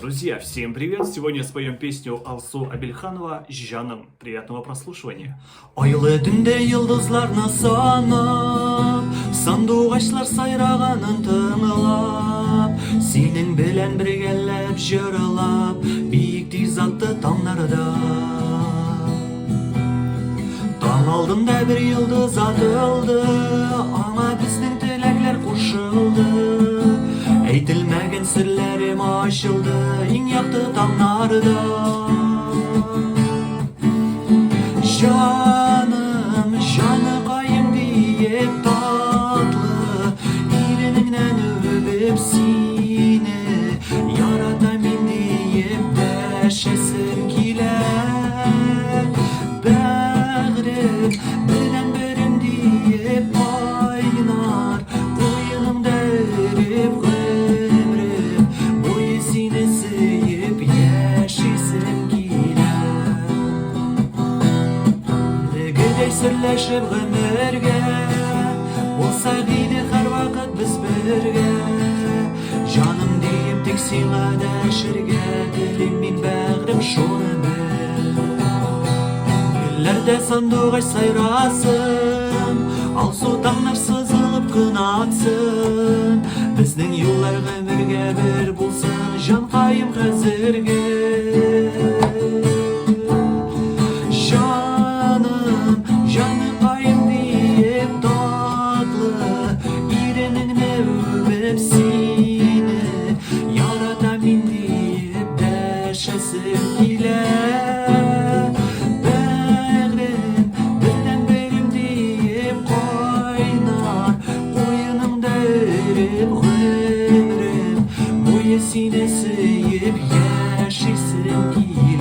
Друзья, всем привет! Сегодня споем песню Алсу Абельханова «Жаным». Приятного прослушивания. Айлы төндә йолдызларны санап, Сандугачлар сайраганын тыңлап, Синең белән бергәләп җырлап, Бик тиз атты таңнарда. Таң алдында бер йолдыз атылды, Аңа безнең теләкләр кушылды. Әйтелмәгән серләрем ачылды Иң якты таңнарда. Җаным, җаныкаем диеп татлы Иренеңнән үбеп сине Яратам мин диеп дәшәсем килә. Бәгърем, бердәнберем диеп кайнар Куеныңда эреп гомерем буе сине сөеп яшисем килә. Әлегедәй серләшеп гомергә Булсак иде һәрвакыт без бергә. Җаным диеп тик сиңа дәшергә телим мин, бәгърем, шуны бел. Гөлләрдә сандугач сайрасын, Алсу таңнар сызылып кына атсын. Безнең юллар гомергә бер булсын, Җанкаем, хәзергә. Җаным, җаныкаем диеп татлы Иренеңне үбеп сине Яратам мин диеп дәшәсем килә. Бәгърем, бердәнберем диеп кайнар Куеныңда эреп гомерем буе сине сөеп яшисем килә.